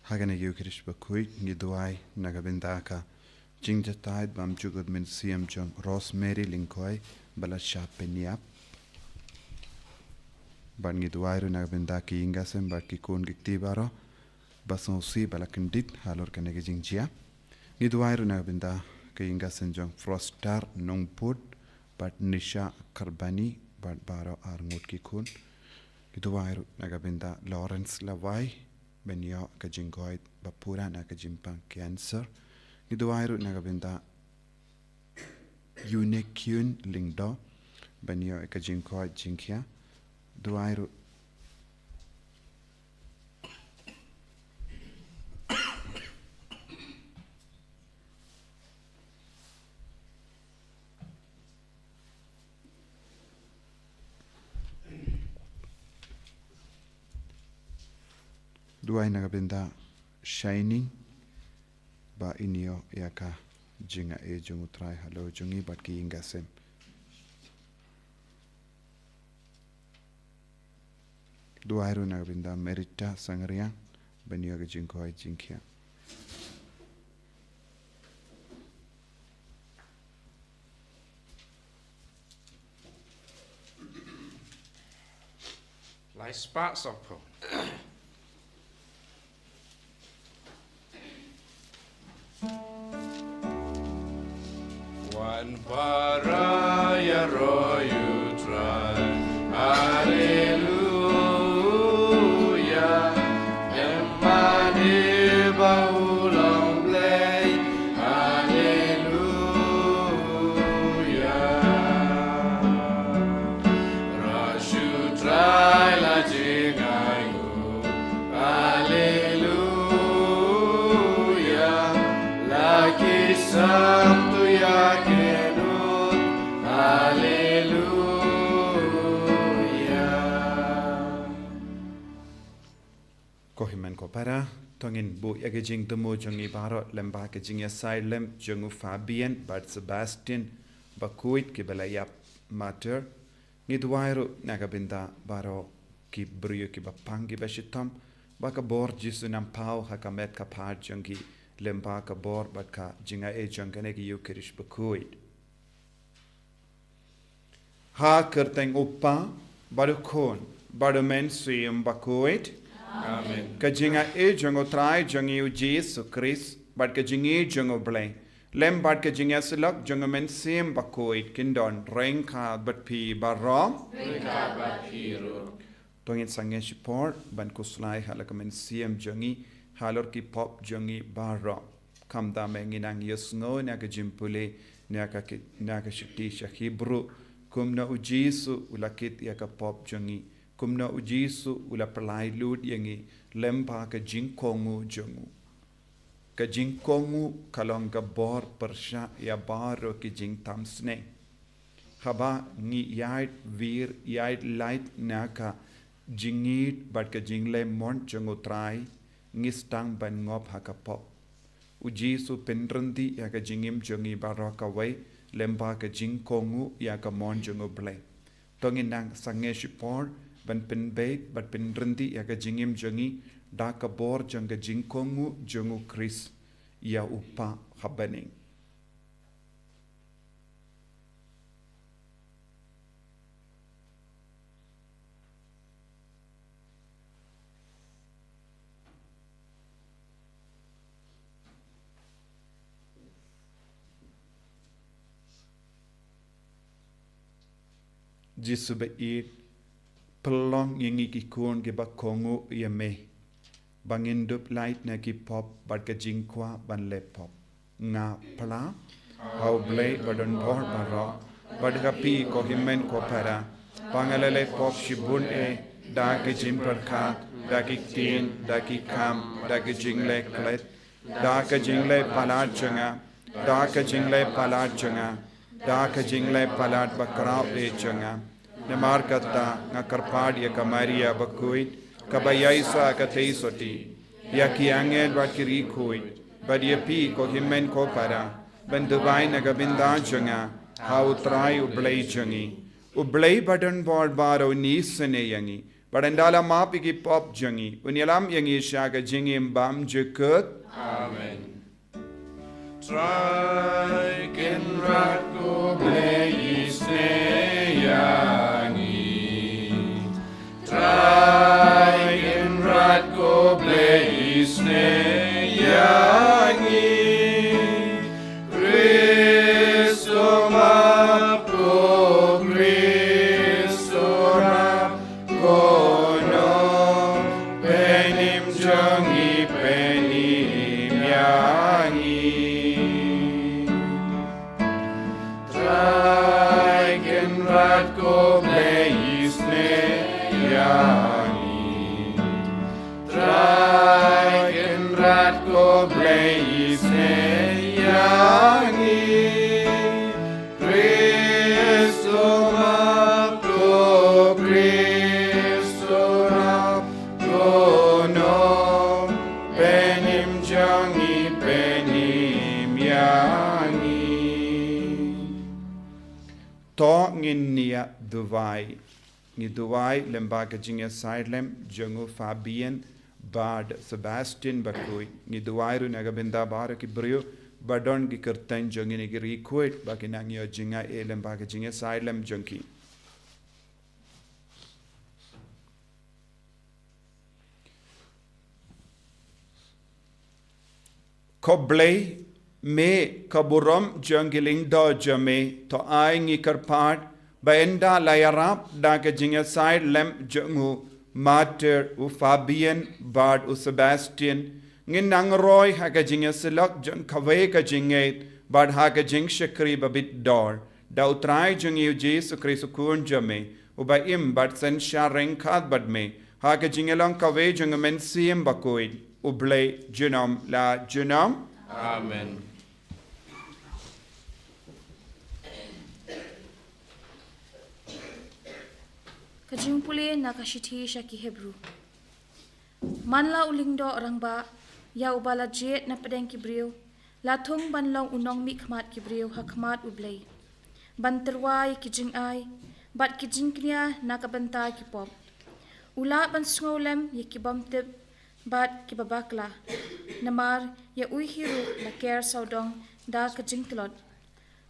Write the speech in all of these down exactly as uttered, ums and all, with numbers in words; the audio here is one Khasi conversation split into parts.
Ha kane ka Ïukharist bakhuid ngi duwai na ka bynta ka jingjahthait bymjukut mynsiem jong Rosemary Lyngkhoi ba la shah pynïap. Bad ngi duwai ruh na ka bynta ki ïing ki sem bad ki khun ki kti baroh ba sngewsih ba la kyndit halor kane ka jingjia. Ngi duwai ruh na ka bynta ka ïing ka sem jong Froster Nongput bad Nisha Karbani bad baroh arngut ki khun. Ngi duwai ruh na ka bynta Lawrence Lawai ban ïoh ka jingkoit ba pura na ka jingpang cancer. Ngi duwai ruh na ka bynta Yune Kyun Lyngdoh ban ïoh ka jingkoit jingkhia. Duwai ruh Duwai na ka bynta Shining ba in ïoh ïa ka jingai jong U Trai halor jong i bad ki ïing ka sem. Duwai ruh na ka bynta Merita Sangriang ban ïoh ka jingkoit jingkhia. Lai spah sawphew. Wan para ïaroh ïa U Trai. Haleluya. Em mane ba u long Blei. Haleluya. Ruh shu Trai la jingai. Haleluya. La ki sam tu ïa ki nud. Haleluya. Ko hynmen ko para, to ngin buh ïa ka jingthmu jong ngi baroh lem bad ka jingïasaid lem jong u Fabian bad Sebastian bakhuid kiba la ïap martyr. Ngi duwai ruh na ka bynta baroh ki briew kiba pang kiba shitom ba ka bor Jisu un paw ha ka met ka phad jong ki lem bad ka bor bad ka jingai jong kane ka Ïukharist bakhuid. Ha ka kyrteng U Kpa bad U Khun bad U Mynsiem Bakhuid. Amen. Ka jingai jong U Trai jong ngi U Jisu Khrist bad ka jingïeit jong U Blei lem bad ka jingïasyllok jong U Mynsiem Bakhuid kin don ryngkat bad phi baroh. Ryngkat bad phi ruh. To ngin sangeh shipor ban khuslai ha la ka mynsiem jong ngi halor ki pop jong ngi baroh. Khamtam eh ngin nang ïohsngew na ka jingpule na ka ki-, na ka shithi sha Hebru. Kumno U Jisu u la kit ïa ka pop jong ngi. Kumno U Jisu u la pynlait lut ïa ngi lem bad ka jingkohnguh jong u. Ka jingkohnguh ka long ka bor pyrshah ïa baroh ki jingtam sneng. Haba ngi ïaid wir ïaid lait na ka jingïeit bad ka jingleh mon jong U Trai, ngi sdang ban ngop ha ka pop. U Jisu pynryntih ïa ka jingim jong ngi baroh kawei lem bad ka jingkohnguh ïa ka mon jong U Blei. To ngin nang sangeh shipor ban pynbeit bad pynryntih ïa ka jingim jong ngi da ka bor jong ka jingkohnguh jong U Khrist ïa U Kpa ha bneng. Jisu ba ïeit, pynlong ïa ngi ki khun kiba kohnguh ïa me ba ngin dup lait na ki pop bad ka jingkwah ban leh pop. Nga phla ha U Blei ba don bor baroh bad ha phi ko hynmen ko para ba nga la leh pop shibun eh, da ki jingpyrkhat, da ki ktien, da ki kam, da ki jingleh klet, da ka jingleh palat jong nga, da ka jingleh palat jong nga, da ka jingleh palat bakhraw eh jong nga. Namar kata nga kyrpad ïa ka Maria bakhuid kaba ïaisah ka theisotti, ïa ki angel bad ki riewkhuid, bad ïa phi ko hynmen ko para, ban duwai na ka bynta jong nga ha U Trai U Blei jong ngi. U Blei ba don bor baroh un isynei ïa ngi. Bad un da la map ïa ki pop jong ngi, un ïalam ïa ngi sha ka jingim bymjukut. Amen. Trai Kynrad ko Blei isynei ïa ngi. Trai Kynrad ko Blei isynei ïa ngi. Khrist u map ko, Khrist u rap ko, nongpynim jong ngi pynim ïa ngi. Trai Kynrad ko Blei isynei ïa ngi. Trai Kynrad ko Blei isynei ïa ngi. Khrist u map ko, Khrist u rap ko, nongpynim jong ngi pynim ïa ngi. To ngin ïa duwai. Ngi duwai lem bad ka jingïasaid lem jong u Fabian bad Sebastian bakhuid. Ngi duwai ruh na ka bynta baroh ki briew ba don ki kyrteng jong ngi na ki ri khuid ba kin nang ïoh jingaiei lem bad ka jingïasaid lem jong ki. Ko Blei, me ka burom jong ki lyngdoh jong me, to ai ngi kyrpad ba ynda la ïarap da ka jingïasaid lem jong u martir u Fabian bad u Sebastian, ngin nang roi ha ka jingïasyllok jong kawei ka jingngeit bad ha ka jingshakri ba bit dor. Da u Trai jong ngi u Jisu Khrist u Khun jong me, uba im bad synshar ryngkat bad me ha ka jingïalong kawei jong u Mynsiem Bakhuid, U Blei junom la junom. Amen. Ka jingpule na ka shithi sha ki Hebru. Man la u lyngdoh rangbah ïa uba la jied na pdeng ki briew, la thung ban long u nongmihkhmat ki briew ha khmat U Blei, ban tyrwa ïa ki jingai bad ki jingkñia na ka bynta ki pop. U lah ban sngewlem ïa ki bymtip bad ki babakla, namar ïa u hi ruh la ker sawdong da ka jingtlot.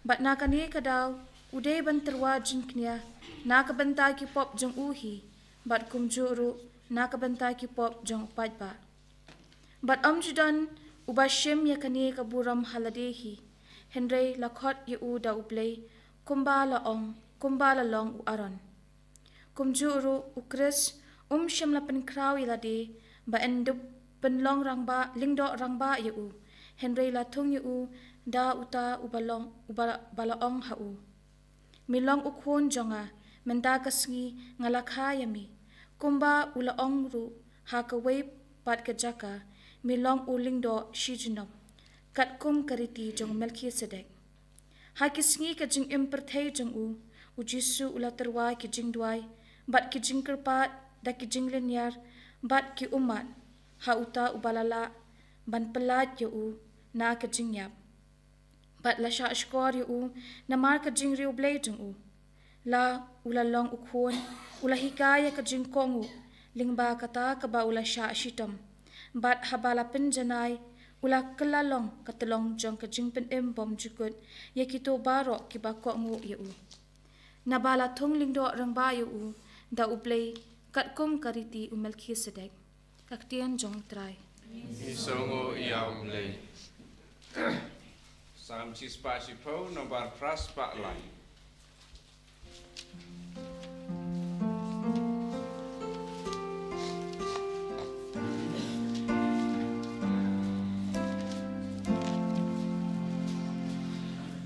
Bad na kane ka daw u dei ban tyrwa jingkñia na ka bynta ki pop jong u hi, bad kumjuh ruh na ka bynta ki pop jong u paidbah. Bad ym ju don uba shim ïa kane ka burom ha lade hi, hynrei la khot ïa u da U Blei, kumba la ong, kumba la long u Aron. Kumjuh ruh u Khrist um shym la pynkhraw ïa lade ba yn dup pynlong rangbah, lyngdoh rangbah ïa u, hynrei la thung ïa u da uta uba long, uba, ba la ong ha u, me long u Khun jong nga, mynta ka sngi nga la kha ïa me. Kumba u la ong ruh ha kawei pat ka jaka, me long u lyngdoh shi junom, katkum ka riti jong u Melkisedek. Ha ki sngi ka jingim pyrthei jong u, u Jisu u la tyrwa ki jingduwai bad ki jingkyrpad da ki jinglynñiar bad ki ummat ha uta uba la lah ban pyllait ïa u na ka jingïap. Bad la shah shkor ïa u namar ka jingriewblei jong u. La u la long u Khun, u la hikai ïa ka jingkohnguh lyngba kata kaba u la shah shitom. Bad haba la pynjanai, u la kylla long ka tyllong jong ka jingpynim bymjukut ïa kito baroh kiba kohnguh ïa u. Naba la thung lyngdoh rangbah ïa u da U Blei katkum ka riti u Melkisedek. Ka ktien jong U Trai. Ngi sngewnguh ïa U Blei. Salm shispah shiphew, nombar phra spah lai.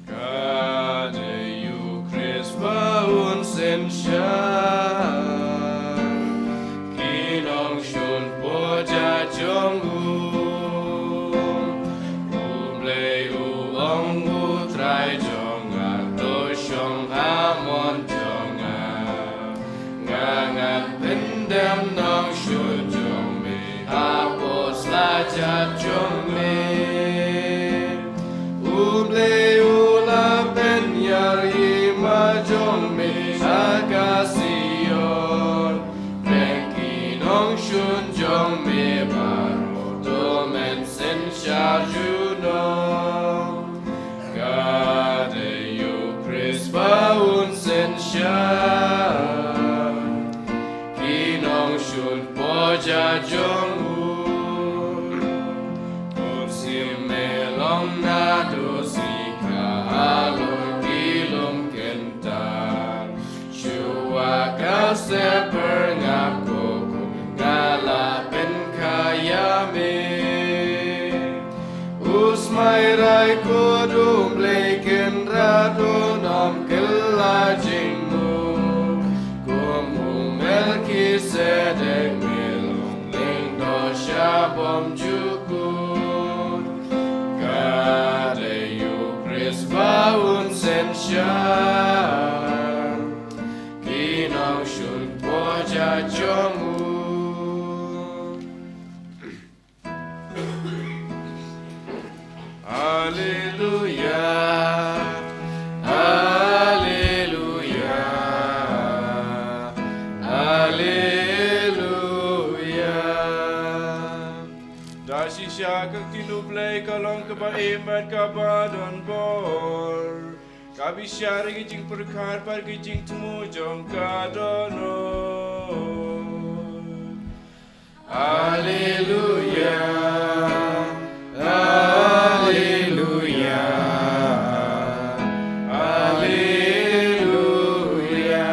Ka dei U Khrist ba un synshar ki nongshun pyrshah jong u. U Blei u ong, U Trai jong nga, to Juno, ka dei u priest ba un synshar ki nongshun pyrshah jong u. Un sim me long naduh shisha halor ki lum kynta. Shuwa ka shepherd nga kyrkhu, nga la pynkhia ïa me. U Smai Raikut U Blei Kynrad un ym kylla jingmut. Kum u Melkisedek me long lyngdoh sha bymjukut. Ka dei u priest ba un synshar ki nongshun pyrshah jong u. Alleluia, alleluia, alleluia. Da shisha ka ktien U Blei ka long kaba im bad kaba don bor. Ka bishar ïa ki jingpyrkhat bad ki jingthmu jong ka dohnud. Alleluia, alleluia, alleluia.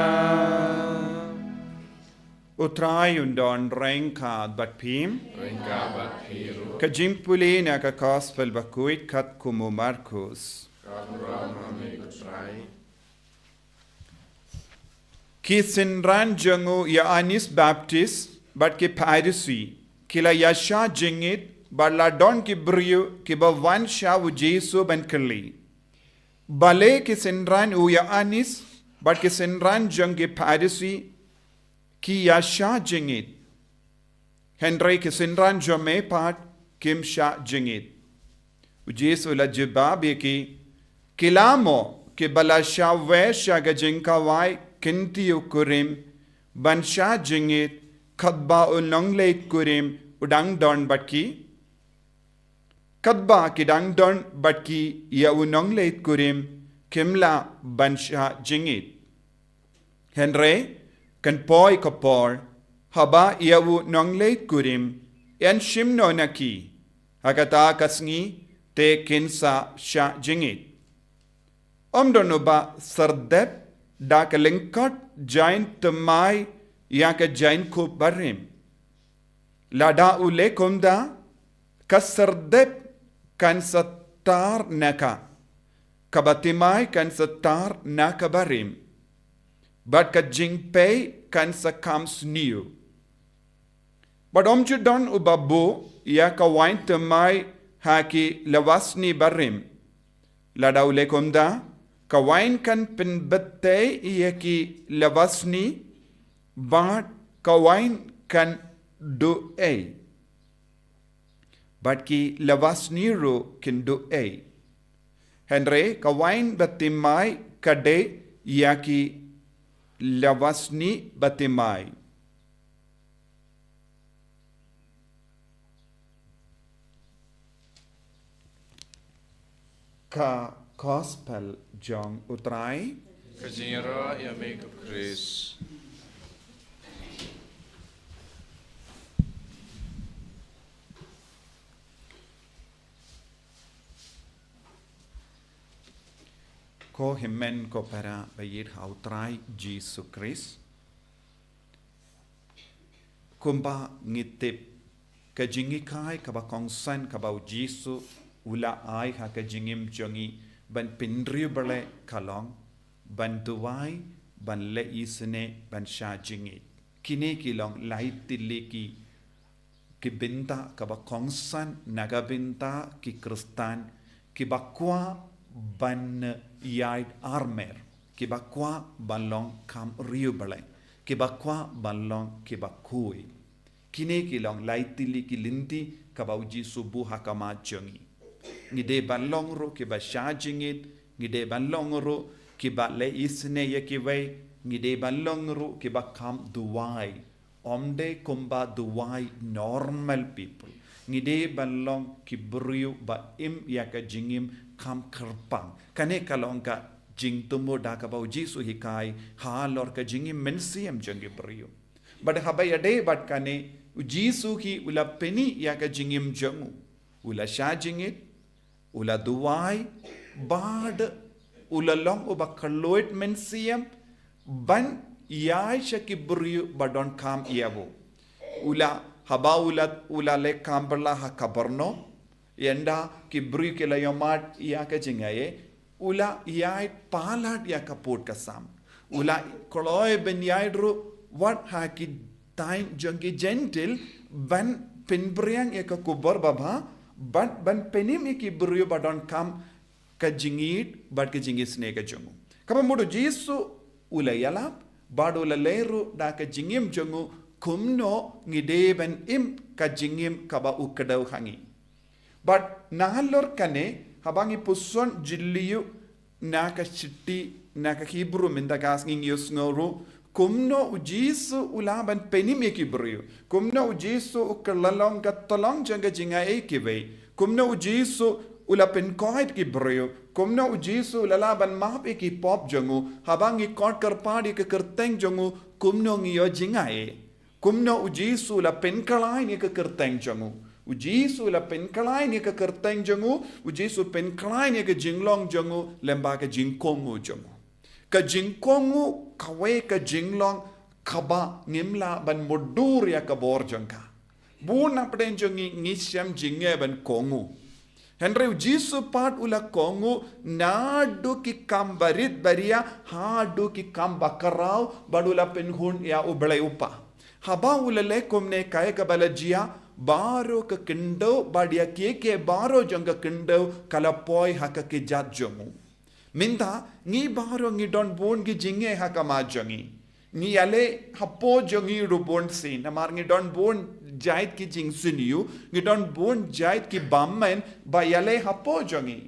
U Trai un don ryngkat bad phi. Ryngkat bad phi ruh. Ka jingpule na ka Gospel bakhuid katkum u Markus. Ka burom ha me ko Trai. Ki synran jong u Ïoannis Baptist bad ki Pharisi ki la ïashah jingit bad la don ki briew kiba wan sha u Jisu ban kylli. Balei ki synran u Ïoannis bad ki synran jong ki Pharisi ki ïashah jingit, hynrei ki synran jong me pat kim shah jingit? U Jisu u la jubab ïa ki, ki la mo kiba la shah wei sha ka jingkhawai kynti u kurim ban shah jingit katba u nongleit kurim u dang don bad ki? Katba ki dang don bad ki ïa u nongleit kurim kim lah ban shah jingit. Hynrei kan poi ka por haba ïa u nongleit kurim yn shim noh na ki, ha kata ka sngi te kin sa shah jingit. Ym don uba sardep da ka lyngkot jaiñ thymmai ïa ka jaiñkup barim. Lada u leh kumta, ka sardep kan sa tar na ka, kaba thymmai kan sa tar na ka barim, bad ka jingpei kan sa kham sniew. Bad ym ju don uba buh ïa ka waiñ thymmai ha ki lawasni barim. Lada u leh kumta, ka waiñ kan pynbeit ei ïa ki lawasni, bad ka waiñ kan duh ei, bad ki lawasni ruh kin duh ei. Hynrei ka waiñ bathymmai ka dei ïa ki lawasni bathymmai. Ka Gospel jong u Trai. Ka jingïaroh ïa me ko Khrist. Ko hynmen ko para ba ïeit ha u Trai Jisu Khrist. Kumba ngi tip, ka jinghikai kaba kongsan kaba u Jisu u la ai ha ka jingim jong ngi ban pynriewblei ka long ban duwai, ban leh isynei, ban shah jingit. Kine ki long lai tylli ki, ki bynta kaba kongsan na ka bynta ki Khristan kiba kwah ban ïaid armer, kiba kwah ban long kham riewblei, kiba kwah ban long kiba khuid. Kine ki long lai tylli ki lynti kaba u Jisu buh ha khmat jong ngi. Ngi dei ban long ruh kiba shah jingit, ngi dei ban long ruh kiba leh isynei ïa kiwei, ngi dei ban long ruh kiba kham duwai. Ym dei kumba duwai normal people. ngi dei ban long ki briew ba im ïa ka jingim kham kyrpang. Kane ka long ka jingthmu da kaba u Jisu hikai halor ka jingim mynsiem jong ki briew. Bad haba ïadei bad kane, u Jisu hi u la pyni ïa ka jingim jong u. U la shah jingit, u la duwai, bad u la long uba kylluid mynsiem ban ïaid sha ki briew ba donkam ïa u. U la, haba u la, u la leh kam bylla ha ka byrnong, ynda ki briew ki la ïohmad ïa ka jingaiei, u la ïaid palat ïa ka pud ka sam. U la kloi ban ïaid ruh wat ha ki thaiñ jong ki Jentil ban pynphriang ïa ka khubor babha, bad ban pynim ïa ki briew ba donkam ka jingïeit bad ka jingisynei ka jong u. Kaba mut u Jisu u la ïalap bad u la leh ruh da ka jingim jong u kumno ngi dei ban im ka jingim kaba u kdew ha ngi. Bad nalor kane, haba ngi puson jylliew na ka shithi, na ka Hebru mynta ka sngi, ngi ïohsngew ruh kumno u Jisu u lah ban pynim ïa ki briew, kumno u Jisu u kylla long ka tyllong jong ka jingaiei kiwei, kumno u Jisu u la pynkoit ki briew, kumno u Jisu u la lah ban map ïa ki pop jong u. Haba ngi khot kyrpad ïa ka kyrteng jong u, kumno ngi ïoh jingaiei. Kumno u Jisu u la pynkylla ïa ka kyrteng jong u. U Jisu u la pynkylla ïa ka kyrteng jong u, u Jisu u pynkylla ïa ka jinglong jong u lyngba ka jingkohnguh jong u. Ka jingkohnguh kawei ka jinglong kaba ngim lah ban mutdur ïa ka bor jong ka. Bun na pdeng jong ngi ngi shem jingeh ban kohnguh. Hynrei u Jisu pat u la kohnguh naduh ki kam barit baria haduh ki kam bakhraw, bad u la pynhun ïa u Blei u Kpa. Haba u la leh kumne, kaei kaba la jia? Baroh ka khyndew bad ïa kiei kiei baroh jong ka khyndew ka la poi ha ka kjat jong u. Mynta ngi baroh ngi don bun ki jingeh ha khmat jong ngi. Ngi ïaleh hapoh jong ngi ruh bun sien, namar ngi don bun jait ki jingsniew, ngi don bun jait ki bymman ba ïaleh hapoh jong ngi.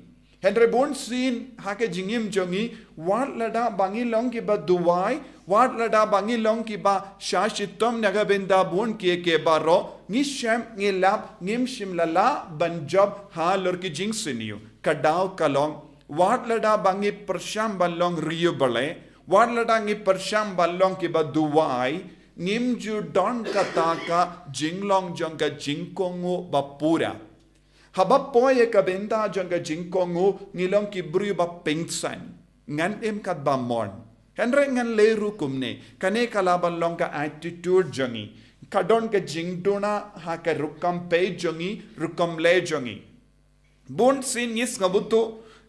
Hynrei bun sien ha ka jingim jong ngi, wat lada ba ngi long kiba duwai, wat lada ba ngi long kiba shah shitom na ka bynta bun kiei kiei baroh, ngi shem, ngi lap, ngim shym la lah ban jop halor ki jingsniew. Ka daw ka long, wat lada ba ngi pyrshang ban long riewblei, wat lada ngi pyrshang ban long kiba duwai, ngim ju don kata ka jinglong jong ka jingkohnguh ba pura. Haba poi ïa ka bynta jong ka jingkohnguh, ngi long ki briew ba pynsan. Ngan im katba mon. Hynrei ngan leh ruh kumne. Kane ka lah ban long ka attitude jong ngi. Ka don ka jingduna ha ka rukom peit jong ngi, rukom leh jong ngi. Bun sien ngi sngewbha to,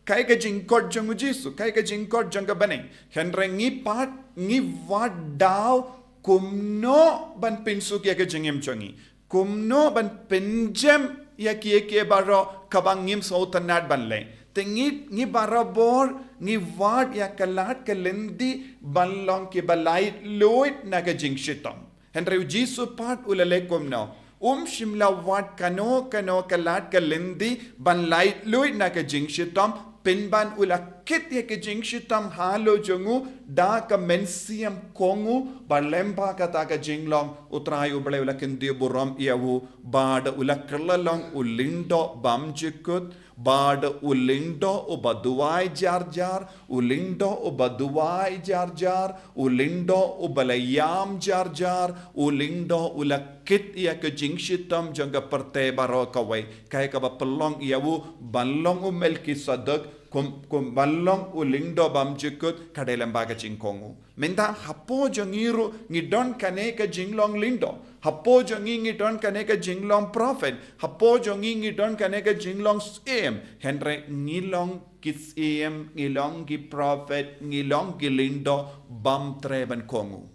kaei ka jingkhot jong u Jisu, kaei ka jingkhot jong ka bneng. Hynrei ngi pat, ngi wad daw kumno ban pynsuk ïa ka jingim jong ngi. Kumno ban pynjem ïa kiei kiei baroh kaba ngim sngewtynnat ban leh. Te ngi, ngi barabor ngi wad ïa ka lad ka lynti ban long kiba laitluid na ka jingshitom. Hynrei u Jisu pat u la leh kumno? Um shym la wad kano kano ka lad ka lynti ban laitluid na ka jingshitom, pynban u la kit ïa ka jingshitom halor jong u da ka mynsiem kohnguh, bad lyngba kata ka jinglong u Trai u Blei u la kyntiew burom ïa u, bad u la kylla long u lyngdoh bymjukut, bad u lyngdoh uba duwai jar jar, u lyngdoh uba duwai jar jar, u lyngdoh uba la ïam jar jar, u lyngdoh u la kit ïa ka jingshitom jong ka pyrthei baroh kawei. Kaei kaba pynlong ïa u ban long u Melkisedek, kum, kum ban long u lyngdoh bymjukut, ka dei lyngba ka jingkohnguh. Mynta hapoh jong ngi ruh ngi don kane ka jinglong lyngdoh. Hapoh jong ngi ngi don kane ka jinglong prophet. Hapoh jong ngi ngi don kane ka jinglong syiem. Hynrei ngi long ki syiem, ngi long ki prophet, ngi long ki lyngdoh bym treh ban kohnguh.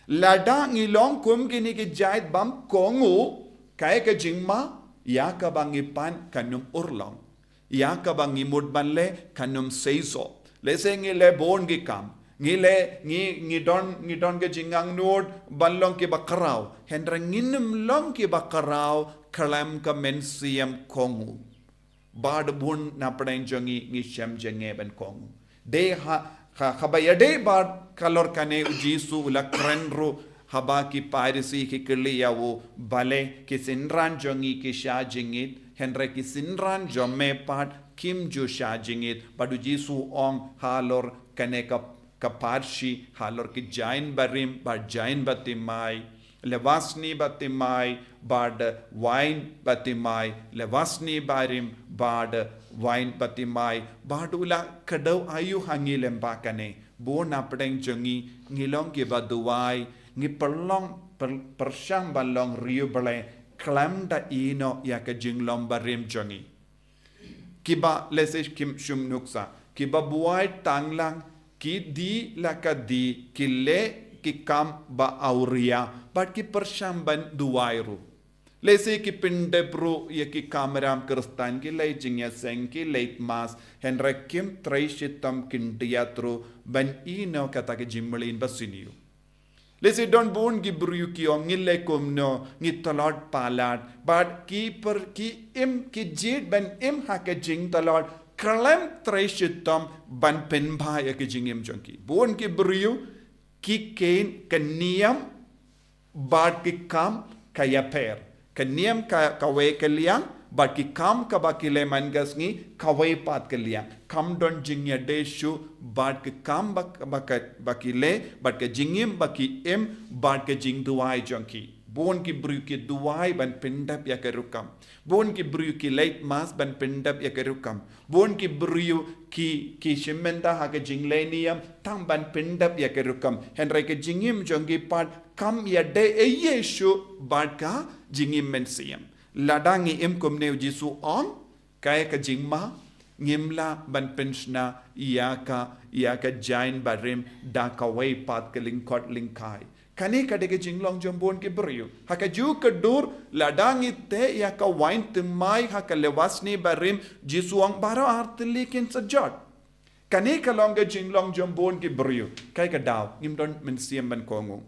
Lada ngi long kum kine ki jait bym kohnguh, kaei ka jingma? Ïa kaba ngi pan kan ym urlong. Ïa kaba ngi mut ban leh kan ym seisoh. Lehse ngi leh bun ki kam. Ngi leh, ngi, ngi don, ngi don ka jingangnud ban long kiba khraw. Hynrei ngin ym long kiba khraw khlem ka mynsiem kohnguh. Bad bun na pdeng jong ngi ngi shem jingeh ban kohnguh. Dei ha, ha, haba ïadei bad ka lor kane u Jisu u la kren ruh Haba ki Pharisi ki kylli ïa u, balei ki synran jong ngi ki shah jingit, hynrei ki synran jong me pat kim ju shah jingit. Bad u Jisu u ong halor kane ka, ka pharshi, halor ki jaiñ barim bad jaiñ bathymmai, lewasni bathymmai bad waiñ bathymmai, lewasni barim bad waiñ bathymmai, bad u la kdew aïu ha ngi lyngba kane? Bun na pdeng jong ngi, ngi long kiba duwai, ngi pynlong, pyn-, pyrshang ban long riewblei khlem da ïehnoh ïa ka jinglong barim jong ngi. Kiba lehse kim shym nuksa, kiba buaid tang lang, ki die la ka die, ki leh ki kam ba awria, bad ki pyrshang ban duwai ruh. Lehse ki pyndep ruh ïa ki kamram Khristan, ki leit jingïaseng, ki leit Mass, hynrei kim trei shitom khyndiat ruh ban ïehnoh kata ka jingmlien ba sniew. Lehse don bun ki briew ki ong, ngi leh kumno, ngi tlot palat, bad ki pyrshang, ki im, ki jied ban im ha ka jingtlot, khlem trei shitom ban pynbha ïa ka jingim jong ki. Bun ki briew ki kheiñ ka niam bad ki kam ka ïapher. Ka niam ka, kawei ka liang, bad ki kam kaba ki leh man ka sngi, kawei pat ka liang. Kam don jingïadei shuh bad ki kam ba, ba ka, ba ki leh, bad ka jingim ba ki im, bad ka jingduwai jong ki. Bun ki briew ki duwai ban pyndep ïa ka rukom. Bun ki briew ki leit Mass ban pyndep ïa ka rukom. Bun ki briew ki, ki shim bynta ha ka jingleh niam tang ban pyndep ïa ka rukom. Hynrei ka jingim jong ki pat kam ïadei ei ei shuh bad ka jingim mynsiem. Lada ngi im kumne, u Jisu u ong, kaei ka jingma, ngim lah ban pynshna ïa ka, ïa ka jaiñ barim da kawei pat ka lyngkot lyngkai. Kane ka dei ka jinglong jong bun ki briew. Ha kajuh ka dur, lada ngi teh ïa ka waiñ thymmai ha ka lewasni barim, Jisu u ong baroh ar tylli kin sa jot. Kane ka long ka jinglong jong bun ki briew. Kaei ka daw, ngim don mynsiem ban kohnguh.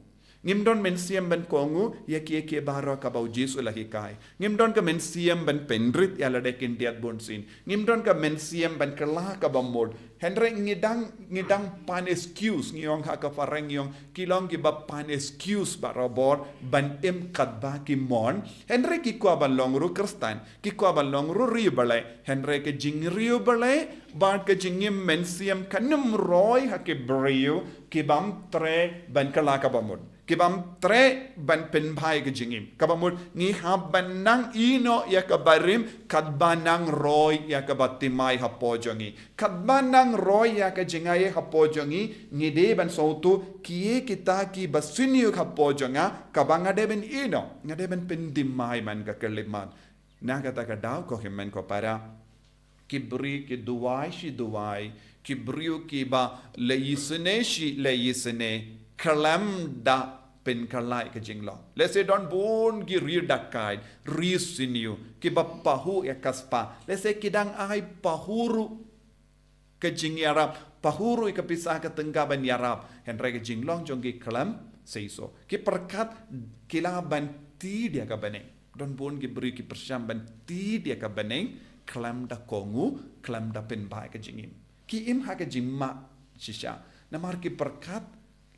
Ngim don mynsiem ban kohnguh ïa kiei kiei baroh kaba u Jisu u la hikai. Ngim don ka mynsiem ban pynrit ïa lade khyndiat bunsien. Ngim don ka mynsiem ban kylla kaba mut. Hynrei ngi dang, ngi dang pan excuse, ngi ong ha ka phareng ngi ong, ki long kiba pan excuse barabor ban im katba ki mon. Hynrei ki kwah ban long ruh Khristan, ki kwah ban long ruh riewblei. Hynrei ka jingriewblei bad ka jingim mynsiem kan ym roi ha ki briew kibym treh ban kylla kaba mut, kibym treh ban pynbha ïa ka jingim. Kaba mut ngi hap ban nang ïehnoh ïa ka barim katba nang roi ïa kaba thymmai hapoh jong ngi. Katba nang roi ïa ka jingaiei hapoh jong ngi, ngi dei ban sngewthuh kiei kita kiba sniew hapoh jong nga, kaba nga dei ban ïehnoh, nga dei ban pynthymmai man ka khyllipmat. Na kata ka daw, ko hynmen ko para, ki briew ki duwai shi duwai, ki briew kiba leh isynei shi leh isynei, khlem da pynkylla ïa ka jinglong. Lehse don bun ki riewdakaid, riewsniew, kiba pahuh ïa ka spah. Lehse ki dang ai pahuh ruh ka jingïarap, pahuh ruh ïa ka pisa ka tyngka ban ïarap. Hynrei ka jinglong jong ki khlem seisoh. Ki pyrkhat ki lah ban tied ïa ka bneng. Don bun ki briew ki pyrshang ban tied ïa ka bneng khlem da kohnguh, khlem da pynbha ïa ka jingim. Ki im ha ka jingmah shisha. Namar ki pyrkhat,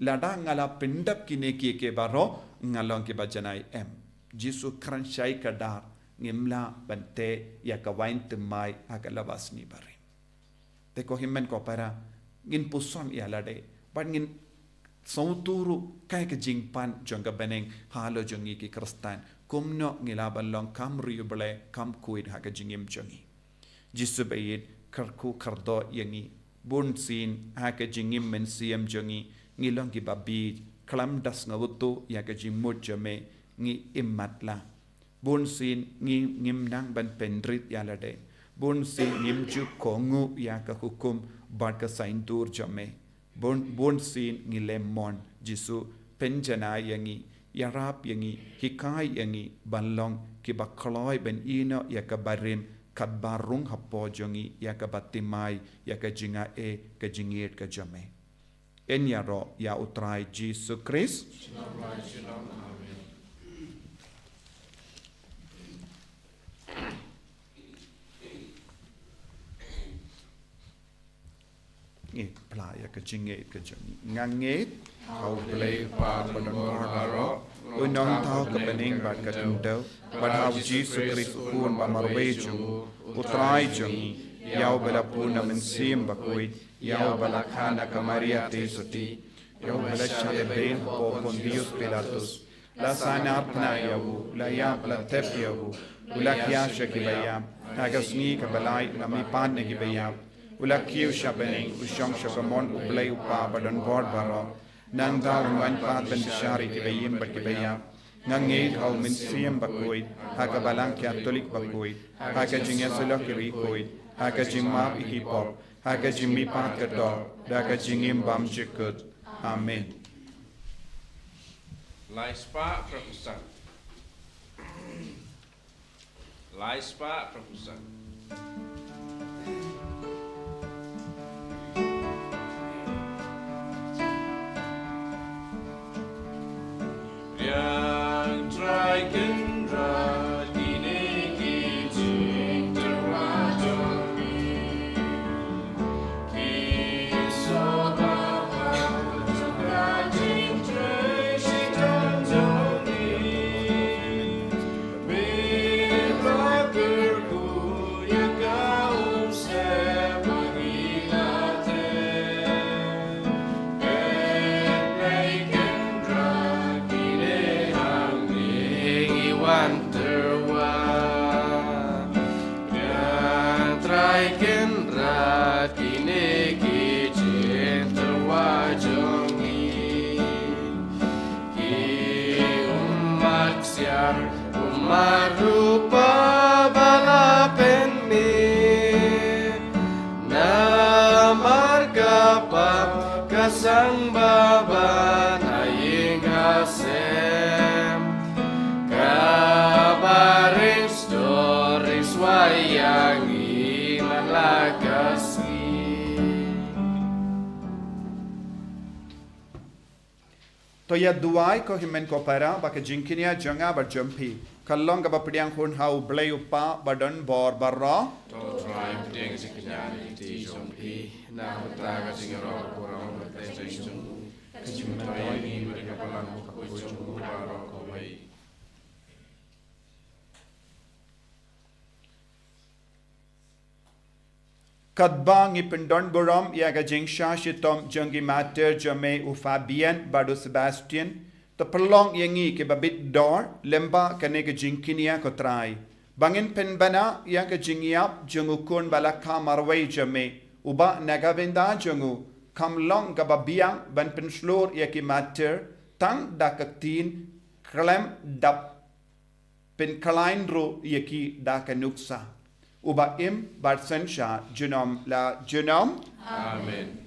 lada nga la pyndep kine kiei kiei baroh, nga long kiba janai. Em, Jisu kren shai kdar, ngim lah ban teh ïa ka waiñ thymmai ha ka lewasni barim. Te ko hynmen ko para, ngin puson ïa lade, bad ngin sngewthuh ruh kaei ka jingpan jong ka bneng halor jong ngi ki Khristan. Kumno ngi lah ban long kam riewblei, kam khuid ha ka jingim jong ngi. Jisu ba ïeit, kyrkhu kyrdoh ïa ngi. Bunsien ha ka jingim mynsiem jong ngi, ngi long kiba bieit, khlem da sngewthuh ïa ka jingmut jong me, ngi im matlah. Bunsien ngi, ngim nang ban pynrit ïa lade. Bunsien ngim ju kohnguh ïa ka hukum bad ka saiñdur jong me. Bun, bunsien ngi leh mon. Jisu, pynjanai ïa ngi, ïarap ïa ngi, hikai ïa ngi ban long kiba kloi ban ïehnoh ïa ka barim, katba rung hapoh jong ngi ïa kaba thymmai, ïa ka jingaiei, ka jingïeit ka jong me. Yn ïaroh ïa U Trai Jisu Khrist. Ngeit, phla ïa ka jingngeit ka jong ngi. Nga ngeit ha U Blei Kpa ba don bor baroh, U Nongthaw ka bneng bad ka khyndew, bad ha U Jisu Khrist U Khun ba marwei jong u, U Trai jong ngi, ïa uba la pun na Mynsiem Bakhuid, ïa uba la kha na ka Maria Theisotti, ïa uba la shah lehbeiñ hapoh Pontius Pilatus, la sahnarphna ïa u, la ïap, la tep ïa u, u la khia sha kiba ïap, ha ka sngi kaba lai u la mihpat na kiba ïap, u la kiew sha bneng, u shong sha kamon U Blei U Kpa ba don bor baroh. Nangta un wan pat ban bishar ïa kiba im bad kiba ïap. Nga ngeit ha U Mynsiem Bakhuid, ha ka Balang Katholik bakhuid, ha ka jingïasyllok ki riewkhuid, ha ka jingmap ïa ki pop, ha ka jingmihpat ka doh, da ka jingim bymjukut. Amen. Lai spah phra phew san. Lai spah phra phew san. Yang Trai Kynrad, kine ki jingtyrwa jong ngi. Trai Kynrad, kine ki jingtyrwa jong ngi. Ki ummat ksiar, ummat rupa ba la pynmih. Namar ka pap ka sangba ban ha ïing ha sem. Kaba ring sdor ring swai ïa ngi man la ka sngi. To ïa duwai ko hynmen ko para ba ka jingkñia jong nga bad jong phi kan long kaba pdiang hun ha U Blei U Kpa ba don bor baroh. To Trai, pdiang jingkñia na ki kti jong phi. Na bynta ka jingïaroh ka burom bad ka jingïaroh jong u, ka jingmyntoi ïa ngi bad ïa ka balang bakhuid jong u baroh kawei. Katba ngi pyndon burom ïa ka jingshah shitom jong ki martyr jong me u Fabian bad u Sebastian, to pynlong ïa ngi kiba bit dor lyngba kane ka jingkñia, ko Trai, ba ngin pynbna ïa ka jingïap jong u Khun ba la kha marwei jong me, uba na ka bynta jong u kam long kaba biang ban pynshlur ïa ki martyr tang da ka ktien khlem da pynkhlaiñ ruh ïa ki da ka nuksa, uba im bad synshar junom la junom. Amen.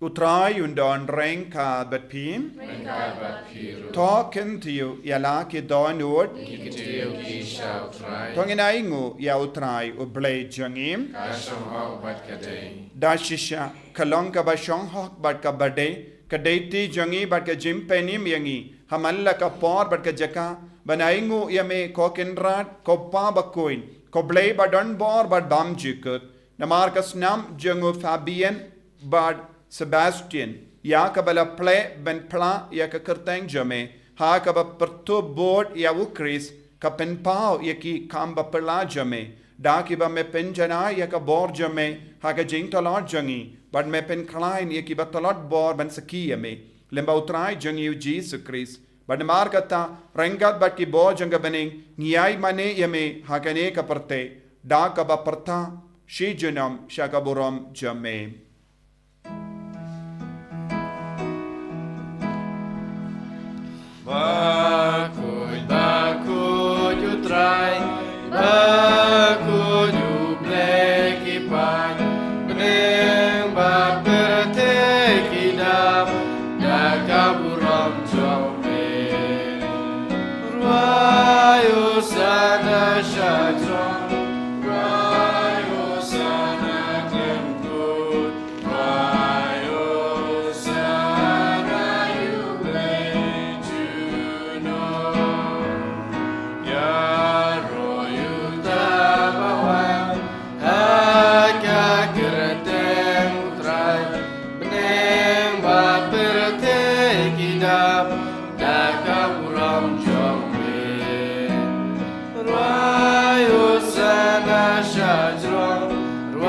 U Trai un don ryngkat bad phi. Ryngkat bad phi ruh. To kyntiew ïa la ki dohnud. Ngi kyntiew ki sha U Trai. To ngin ainguh ïa U Trai U Blei jong ngi. Ka shong hok bad ka dei. Da shisha ka long kaba shong hok bad kaba dei, ka dei ti jong ngi bad ka jingpynim ïa ngi ha man la ka por bad ka jaka, ban ainguh ïa me, ko Kynrad, ko Pa bakhuid, ko Blei ba don bor bad bymjukut. Namar ka snam jong u Fabian bad Sebastian, ïa kaba la plie ban phla ïa ka kyrteng jong me, ha kaba pyrthuh bud ïa u Khrist, ka pynpaw ïa ki kam ba phylla jong me, da kiba me pynjanai ïa ka bor jong me ha ka jingtlot jong ngi, bad me pynkhlaiñ ïa kiba tlot bor ban sakhi ïa me, lyngba U Trai jong ngi U Jisu Khrist. Bad namar kata, ryngkat bad ki bor jong ka bneng, ngi ai mane ïa me ha kane ka pyrthei da kaba pyrta shi junom sha ka burom jong me. Bakhuid, bakhuid U Trai, bakhuid U Blei ki paid, bneng bad pyrthei ki dap da ka burom jong me. Rwai Hosanna sha jrong, rwai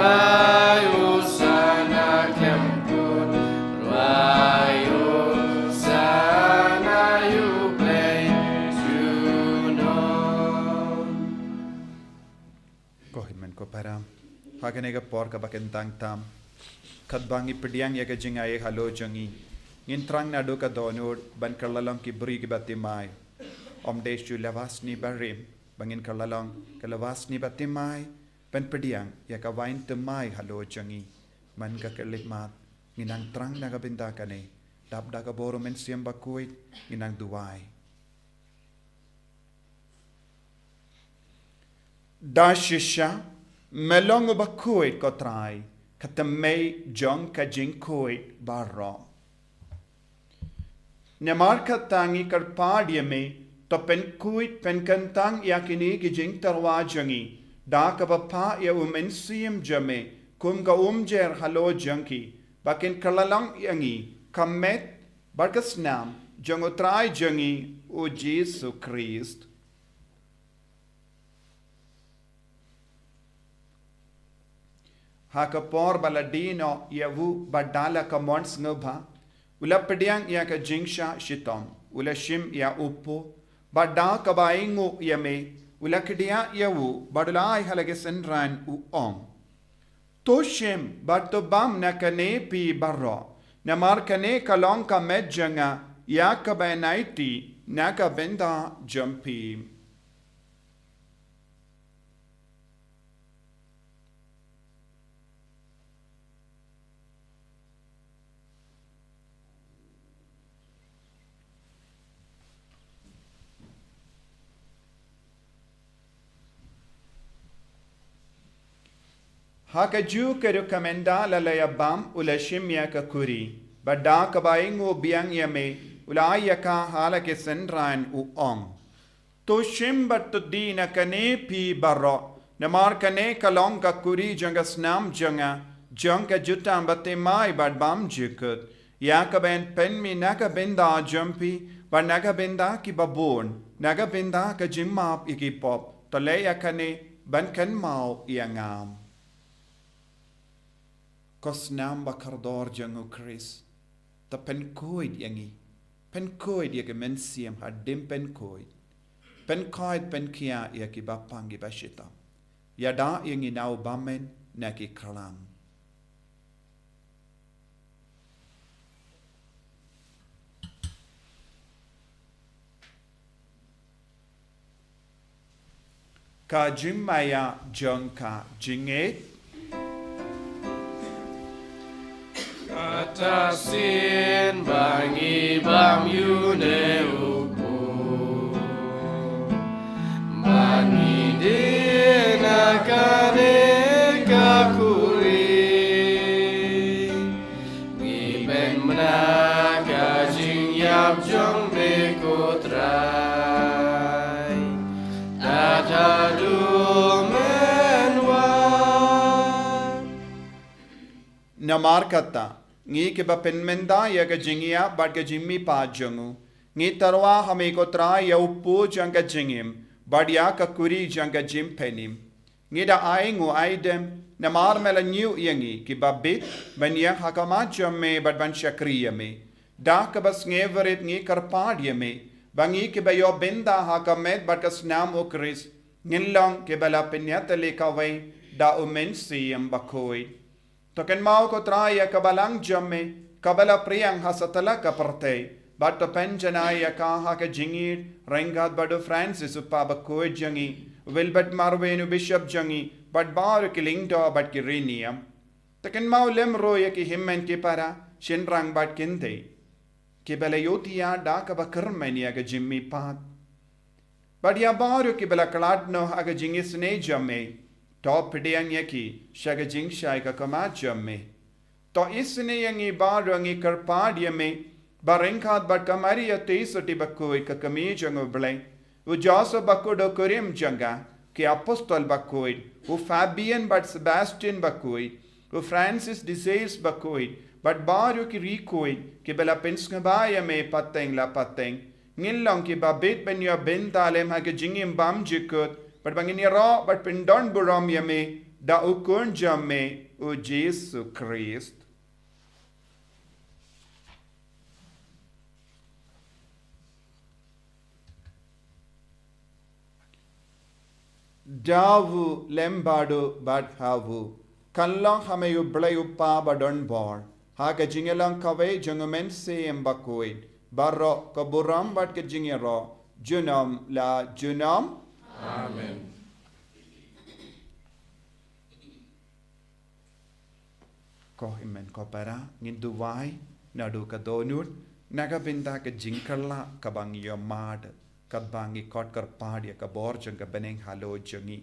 Ai u sana klem kut, ai u sana u play juno. Ko hynmen ko para, ha kane ka por kaba kyntang tam, katba ngi pdiang ïa ka jingai halor jong ngi, ngin thrang naduh ka dohnud ban kylla long ki briew kiba thymmai. Ym dei shu lywa snieh barim ba ngin kylla long, ka lywa snieh bathymmai ban pdiang ïa ka waiñ thymmai halor jong ngi. Man ka khyllipmat, ngin nang thrang na ka bynta kane. Dap da ka bor u Mynsiem Bakhuid, ngin nang duwai. Da shisha me long uba khuid, ko Trai, ka thymmei jong ka jingkhuid baroh. Namar kata ngi kyrpad ïa me, to pynkhuid pynkyntang ïa kine ki jingtyrwa jong ngi da kaba phah ïa u Mynsiem jong me kum ka umjer halor jong ki, ba kin kylla long ïa ngi ka met bad ka snam jong u Trai jong ngi u Jisu Khrist. Ha ka por ba la die noh ïa u bad da la ka mon sngewbha, u la pdiang ïa ka jingshah shitom, u la shim ïa u pud, bad da kaba ainguh ïa me, u la kdiah ïa u bad u la ai ha la ki synran, u ong: To shim bad to bam na kane phi baroh, namar kane ka long ka met jong nga ïa kaba yn aiti na ka bynta jong phi. Ha kajuh ka ruh ka mynta la la ïa bam, u la shim ïa ka kuri, bad da kaba ainguh biang ïa me, u la ai ïa ka ha la ki synran, u ong: To shim bad to die na kane phi baroh, namar kane ka long ka kuri jong ka snam jong nga, jong ka jutang bathymmai bad bymjukut, ïa kaba yn pynmih na ka bynta jong phi bad na ka bynta kiba bun, na ka bynta ka jingmap ïa ki pop. To leh ïa kane ban kynmaw ïa nga. Ko snam ba kordor jong u Khrist, to pynkhuid ïa ngi. Pynkhuid ïa ka mynsiem hadien pynkhuid. Pynkhuid pynkhiah ïa kiba pang kiba shitom. Ïada ïa ngi na u bymman na ki khlam. Ka jingmaïa jong ka jingngeit. Kata sien ba ngi bam ïa une u pud, ba ngi die na kane ka kuri. Ngi pynbna ka jingïap jong me ko Trai, tad haduh men wan. Namar kata, ngi kiba pynmynta ïa ka jingïap bad ka jingmihpat jong u, ngi tyrwa ha me ko Trai ïa u pud jong ka jingim, bad ïa ka kuri jong ka jingpynim. Ngi da ainguh aidem, namar me la ñiew ïa ngi kiba bit ban ïeng ha khmat jong me bad ban shakri ïa me. Da kaba sngewrit ngi kyrpad ïa me, ba ngi kiba ïoh bynta ha ka met bad ka snam u Khrist, ngin long kiba la pynïatylli kawei da u Mynsiem Bakhuid. To kynmaw ko Trai ïa ka balang jong me, kaba la phriang ha satlak ka pyrthei, bad to pynjanai ïa ka ha ka jingïeit, ryngkat bad u Francis u Papa bakhuid jong ngi, u Wilbert Marwein u Bishop jong ngi, bad baroh ki lyngdoh bad ki riewniam. To kynmaw lem ruh ïa ki hynmen ki para, shynrang bad kynthei, kiba la ïohthiah da kaba kyrmen ïa ka jingmihpat. Bad ïa baroh kiba la khlad noh ha ka jingisynei jong me, to pdiang ïa ki sha ka jingshai ka khmat jong me. To isynei ïa ngi baroh, ngi kyrpad ïa me, ba ryngkat bad ka Maria Theisotti bakhuid ka kmie jong u Blei, u Joseph bakordor kurim jong ka, ki apostol bakhuid, u Fabian bad Sebastian bakhuid, u Francis de Sales bakhuid, bad baroh ki riewkhuid kiba la pynsngewbha ïa me pateng la pateng, ngin long kiba bit ban ïoh bynta lem ha ka jingim bymjukut, bad ba ngin ïaroh bad pyndonburom ïa me da u Khun jong me u Jisu Khrist. Da u lem bad u bad ha u, kan long ha me u Blei u Kpa badonbor, ha ka jingïalang kawei jong u Mynsiem Bakhuid, baroh ka burom bad ka jingïaroh, junom la junom. Amen. Ko hynmen ko para, ngin duwai naduh ka dohnud na ka bynta ka jingkylla kaba ngi ïohmad, katba ngi khot kyrpad ïa ka bor jong ka bneng halor jong ngi,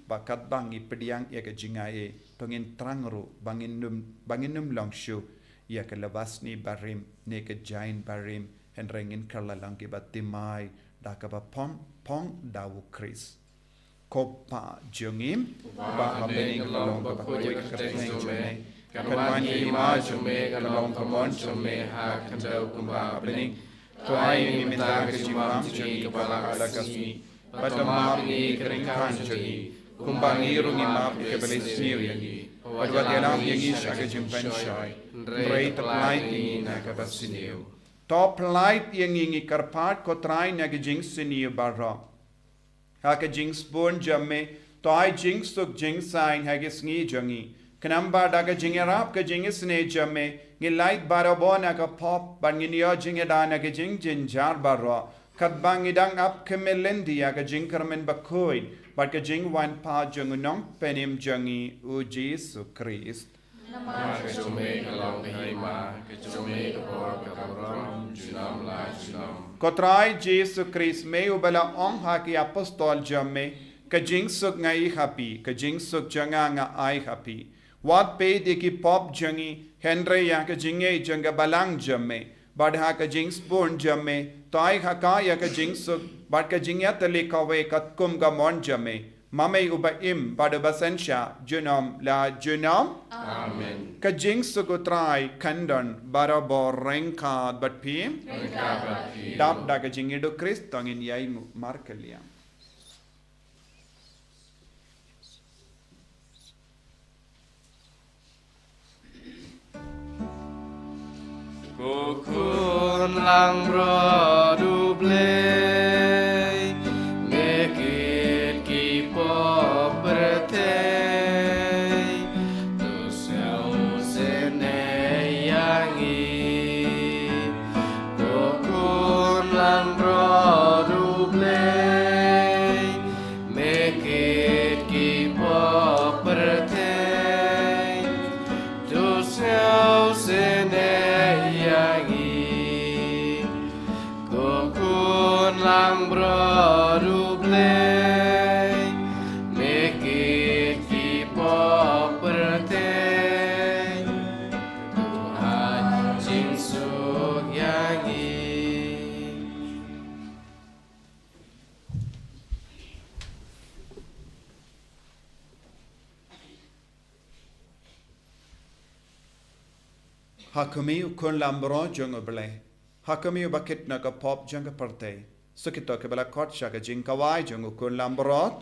bad katba ngi pdiang ïa ka jingai, to ngin thrang ruh ba ngin ym, ba ngin ym long shuh ïa ka laba snieh barim ne ka jaiñ barim, hynrei ngin kylla long kiba thymmai da kaba phong, phong da u Khrist. Ko Kpa jong ngi, uba ha bneng ka long kaba khuid ka kyrteng jong me. Kan wan ka hima jong me, kan long ka mon jong me ha ka khyndew kumba ha bneng. To ai ïa ngi mynta ka jingbam jong ngi kaba lah ka sngi. Bad to map ïa ngi ki ryngkat jong ngi, kumba ngi ruh ngi map ïa kiba leh sniew ïa ngi. Bad wat ïalam ïa ngi sha ka jingpynshoi, hynrei to pyllait ïa ngi na kaba sniew. To pyllait ïa ngi, ngi kyrpad ko Trai, na ka jingsniew baroh. Ha ka jingsbun jong me, to ai jingsuk jingsaiñ ha ki sngi jong ngi. Khnang ba da ka jingïarap ka jingisynei jong me, ngin lait barabor na ka pop, bad ngin ïoh jingïada na ka jingjynjar baroh. Katba ngi dang ap khmih lynti ïa ka jingkyrmen bakhuid bad ka jingwan pat jong u Nongpynim jong ngi u Jisu Khrist. Namar ka jong me ka long ka hima, ka jong me ka bor, ka burom, junom la junom. Ko Trai Jisu Khrist, me uba la ong ha ki apostol jong me, ka jingsuk nga ai ha phi, ka jingsuk jong nga nga ai ha phi. Wat peit ïa ki pop jong ngi, hynrei ïa ka jingngeit jong ka balang jong me. Bad ha ka jingsbun jong me, to ai ha ka ïa ka jingsuk bad ka jingïatylli kawei katkum ka mon jong me. Ma me uba im bad uba synshar junom la junom. Amen. Ka jingsuk u Trai kan don barabor ryngkat bad phi. Ryngkat bad phi. Dap da ka jingïeit u Khrist to ngin ïai markylliang. Ko Khun langbrot U Blei, me kit ki pop pyrthei, to sngewsynei ïa ngi. Ko Khun langbrot U Blei, me kit ki pop pyrthei, to sngewsynei ïa ngi. Ko Khun langbrot U Blei, me kit ki pop pyrthei, to ai jingsuk ïa ngi. Ha khmih u Khun langbrot jong U Blei, ha khmih uba kit na ka pop jong ka pyrthei. Sa kito kiba la khot sha ka jingkhawai jong u Khun langbrot.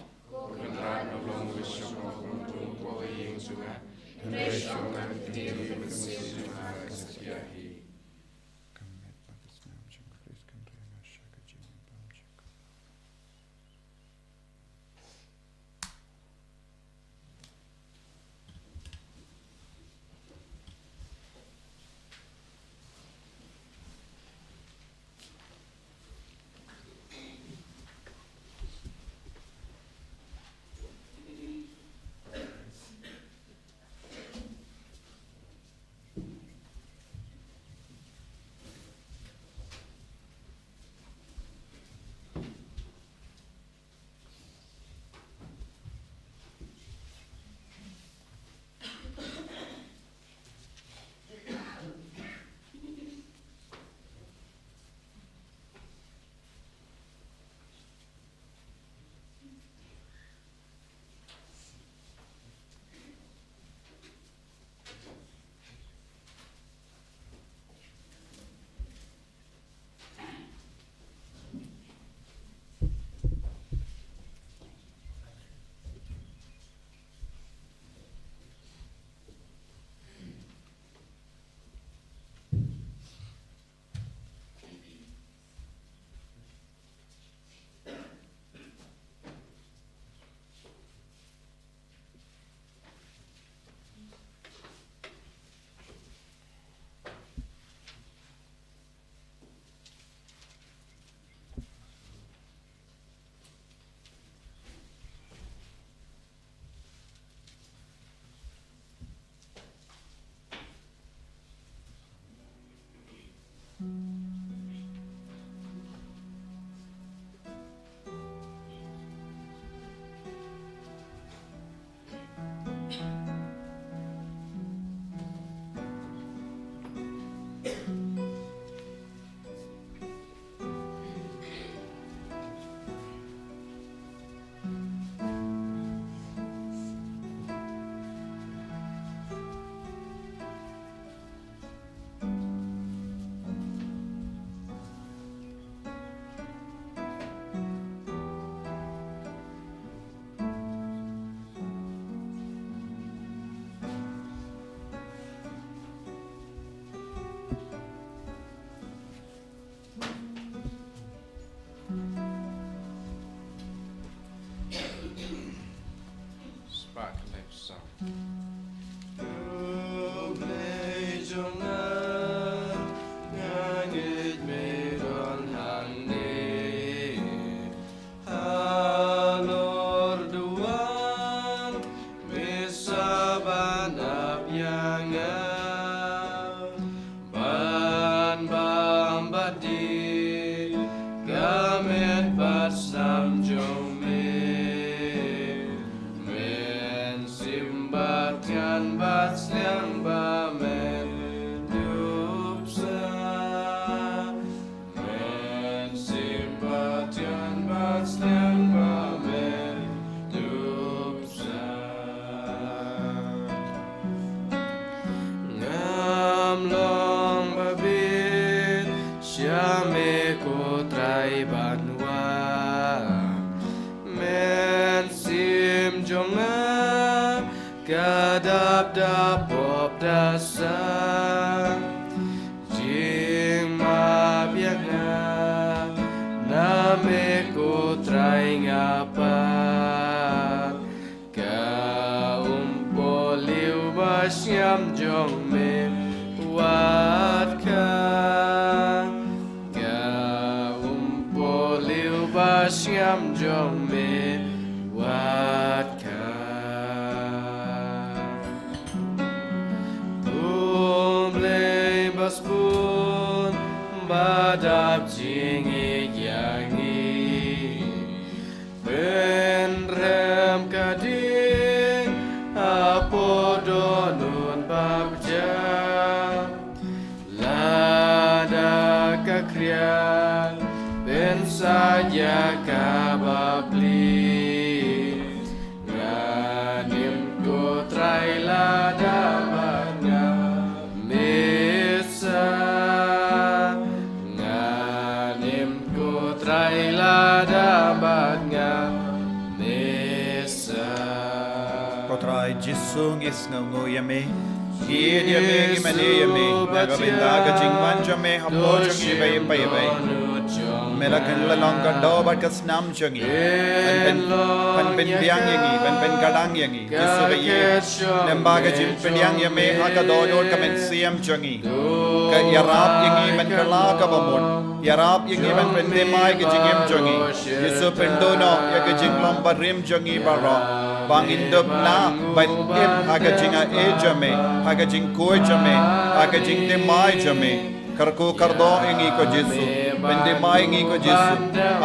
Ka dap da pop da sang, jingmap ïa nga, na me ko Trai nga pat. Ka umpohliew ba sngap jong me wat ka. Ka umpohliew ba sngap jong me wat ka. Ko Blei ba sbun ba dap jingïeit ïa ngi. Pynrem ka ding hapoh dohnud bapjam. Lada ka khriat pynsaid ïa ka bapli. Ngan im ko Trai lada bad nga. Misa, ngan im ko Trai lada bad nga. Misa. Ko Trai Jisu ngi sngewnguh ïa me. Ngi ïeit ïa me, ngi mane ïa me. Na ka bynta ka jingwan jong me hapoh jong ngi iwei pa iwei. Me la kynlong ka doh bad ka snam jong ngi. Ban pyn, ban pynbiang ïa ngi, ban pynkadang ïa ngi. Jisu ba ïeit, lyngba ka jingpdiang ïa me ha ka dohnud ka mynsiem jong ngi. Ka ïarap ïa ngi ban kylla kaba mut. Ïarap ïa ngi ban pynthymmai ka jingim jong ngi. Jisu pynduh noh ïa ka jinglong barim jong ngi baroh. Ba ngin dup lah ban im ha ka jingaiei jong me, ha ka jingkhuid jong me, ha ka jingthymmai jong me. Kyrkhu kyrdoh ïa ngi ko Jisu. Pynthymmai ïa ngi ko Jisu.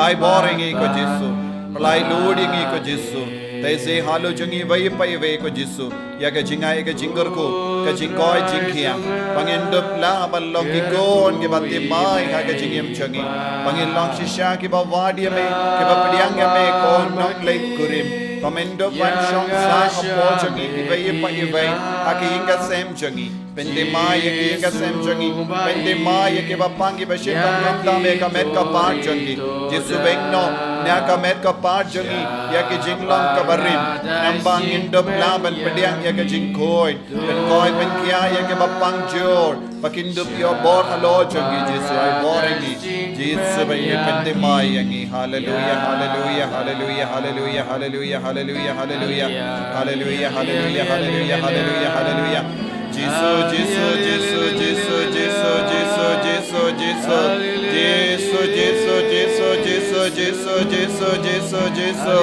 Ai bor ïa ngi ko Jisu. Pynlait luid ïa ngi ko Jisu. Te shi halu jong ngi iwei pa iwei ko Jisu. Ïa ka jingai, ïa ka jingkyrkhu, ka jingkoit jingkhiah. Ba ngin dup lah ban long ki khun kiba thymmai ha ka jingim jong ngi. Ba ngin long shisha kiba wad ïa me, kiba pdiang ïa me ko nongleit kurim. Ba men dup ban shong sah hapoh jong ngi iwei pa iwei ha ka ïing ka sem jong ngi. Pynthymmai ïa ka ïing ka sem jong ngi. Pynthymmai ïa kiba pang kiba shait ban khamtam ïa ka met ka phad jong ngi. Jisu, weng noh na ka met ka phad jong ngi ïa ka jinglong kaba rim. Namar ba ngin dup lah ban pdiang ïa ka jingkhuid. Ban koit ban khiah ïa kiba pang jur. Ba kin dup ïoh bor halor jong ngi Jisu, ai bor ïa ngi. Jisu ba ïeit, pynthymmai ïa ngi. Haleluia, haleluia, haleluia, haleluia, haleluia, haleluia, haleluia. Haleluia, haleluia, haleluia, haleluia, haleluia. Jisu, Jisu, Jisu, Jisu. Jisu, Jisu, Jisu, Jisu, Jisu, Jisu, Jisu, Jisu, Jisu, Jisu, Jisu, Jisu,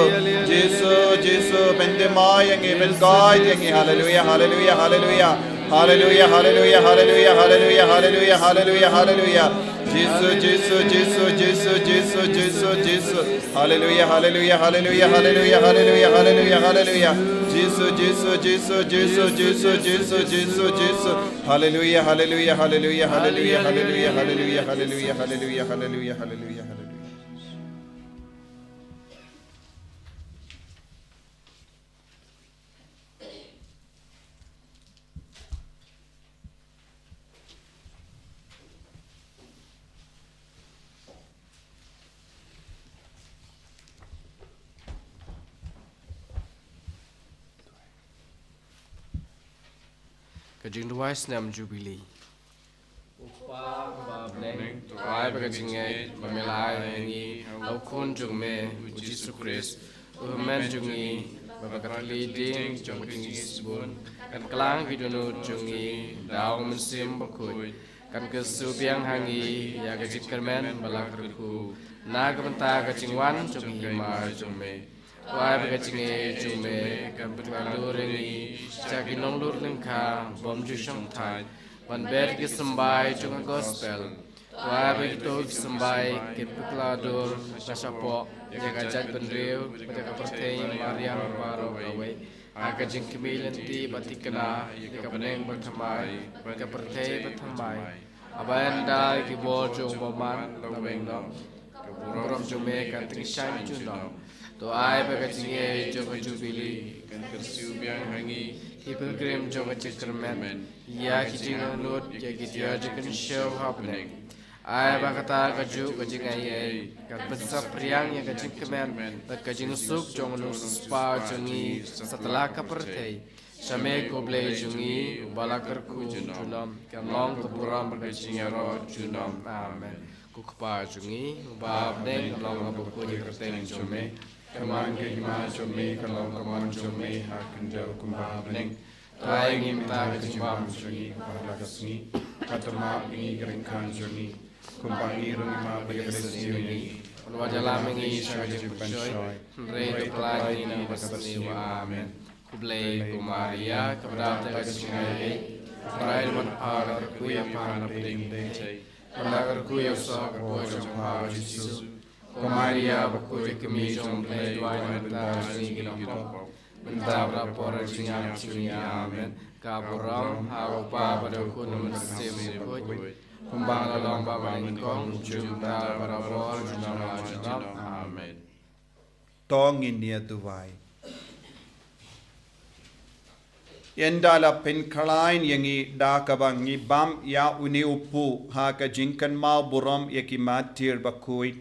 Jisu, Jisu, pynthymmai ïa ngi, pynkoit ïa ngi. Haleluia, haleluia, haleluia. Haleluia, haleluia, haleluia, haleluia, haleluia, haleluia, haleluia. Jisu, Jisu, Jisu, Jisu, Jisu, Jisu. Haleluia, haleluia, haleluia, haleluia, haleluia, haleluia, haleluia. Jisu, Jisu, Jisu, Jisu, Jisu, Jisu, Jisu, Jisu. Haleluia, haleluia, haleluia, haleluia, haleluia, haleluia, haleluia, haleluia, haleluia, haleluia, haleluia. Ka jingduwai snem Jubili. U Kpa uba ha bneng, to ai ba ka jingngeit ba me la ai ha ngi ha u Khun jong me u Jisu Khrist, u hynmen jong ngi, bad ka thylliej dieng jong ka jingïasibun kan kylla ha ki dohnud jong ngi da u Mynsiem Bakhuid. Kan kyrsiew biang ha ngi ïa ka jingkyrmen ba la kyrkhu na ka bynta ka jingwan jong ka hima jong me. To ai ba ka jingaiei jong me kan pynkhlaiñ dur ïa ngi sha ki nonglur lyngkha bym ju shongthait ban beh ki symbai jong ka gospel. To ai ba kito ki symbai kin pynkhlaiñ dur na shapoh ïa ka jaitbynriew bad ïa ka pyrthei mariang baroh kawei ha ka jingkmie lynti ba thikna ïa ka bneng bathymmai bad ka pyrthei bathymmai. Haba ynda ki bor jong u bymman la weng noh, ka burom jong me kan tyngshaiñ junom. To ai ba ka jingaiei jong ka Jubili kan kyrsiew biang ha ngi ki pilgrim jong ka jingkyrmen ïa ki jingangnud, ïa ki dier jingkynshew ha bneng. Ai ba kata ka juh ka jingaiei kan pynsaphriang ïa ka jingkmen bad ka jingsuk jong u nongsiewspah jong ngi satlak ka pyrthei. Sha me ko Blei jong ngi, uba la kyrkhu junom, kan long ka burom bad ka jingïaroh junom. Amen. Ko Kpa jong ngi uba ha bneng, kan long ha bakhuid ïa ka kyrteng jong me. Kan wan ka hima jong me, kan long ka mon jong me ha ka khyndew kumba ha bneng. Trai ngi mynta ka jingbam jong ngi kaba ha la ka sngi. Bad map ïa ngi ki ryngkang jong ngi, kumba ngi ruh ngi map ïa kiba sniew ïa ngi. Bad wat ïalam ïa ngi sha ka jingpynshoi, hynrei to pyllait ïa ngi na kaba sniew. Amen. Khublei ko Maria, kaba dap da ka jingaiei, U Trai u don bad pha, la kyrkhu ïa pha na pdeng Blei. Bad la kyrkhu ïa u soh ka kpoh jong pha u Jisu. Ko Maria bakhuid, ka kmie jong U Blei, duwai na ka bynta jong ngi kiba pop, mynta bad ha ka por jingïap jong ngi. Amen. Ka burom ha U Kpa bad ha U Khun bad ha U Mynsiem Bakhuid, kumba la long bad ba nyngkong, kumjuh mynta bad barabor, junom la junom. Amen. To ngin ïa duwai. Ynda la pynkhlaiñ ïa ngi da kaba ngi bam ïa une u puh ha ka jingkynmaw burom ïa ki martir bakhuid,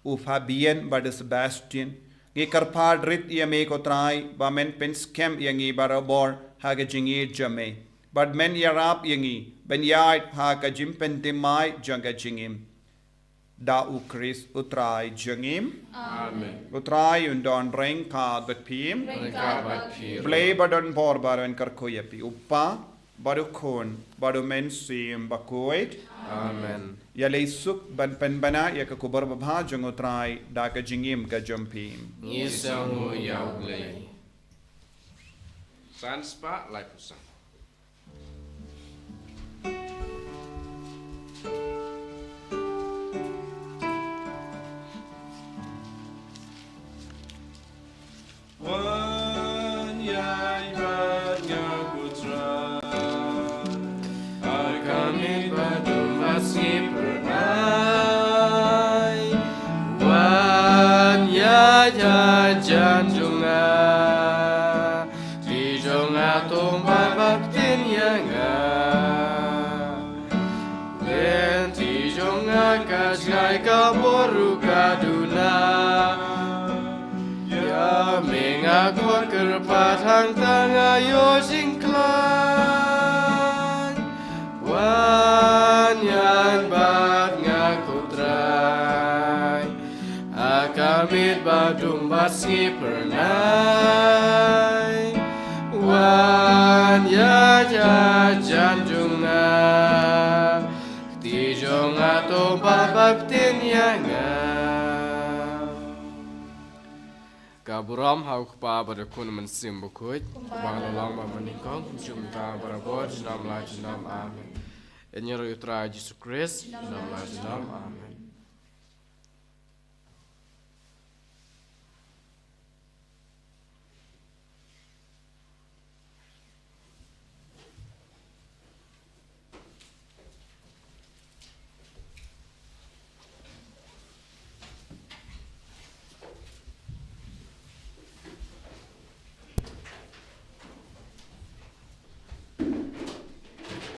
u Fabian bad u Sebastian, ngi kyrpad rit ïa me ko Trai ba men pynskhem ïa ngi barabor ha ka jingïeit jong me, bad men ïarap ïa ngi ban ïaid ha ka jingpynthymmai jong ka jingim. Da U Khrist U Trai jong ngi. Amen. U Trai un don ryngkat bad phi. Ryngkat bad phi. Blei ba don bor baroh un kyrkhu ïa phi, U Kpa bad U Khun bad U Mynsiem Bakhuid. Amen. Ïaleh suk ban pynbna ïa ka khubor babha jong U Trai da ka jingim ka jong phi. Ngi sngewnguh ïa U Blei. San spah laiphew san. Wan ïaid bad nga ko Trai, ha ka miet ba dum bad sngi phyrnai. Wan ïaid hajan jong nga, kti jong nga to bad ba ktien ïa nga. Lynti jong nga ka jngai, ka bor ruh ka duna. Ïa me nga kwah kyrpad, hangta nga ïoh jingkhlaiñ. Wan ïaid bad nga ko Trai, ha ka miet ba dum bad sngi phyrnai. Wan ïaid hajan jong nga, kti jong nga to bad ba ktien ïa nga. Ka burom ha U Kpa bad U Khun bad U Mynsiem Bakhuid, kumba la long bad ba nyngkong, kumjuh mynta bad barabor, junom la junom. Amen. Ïa ngi ruh ïa U Trai Jisu Khrist, junom la junom. Amen.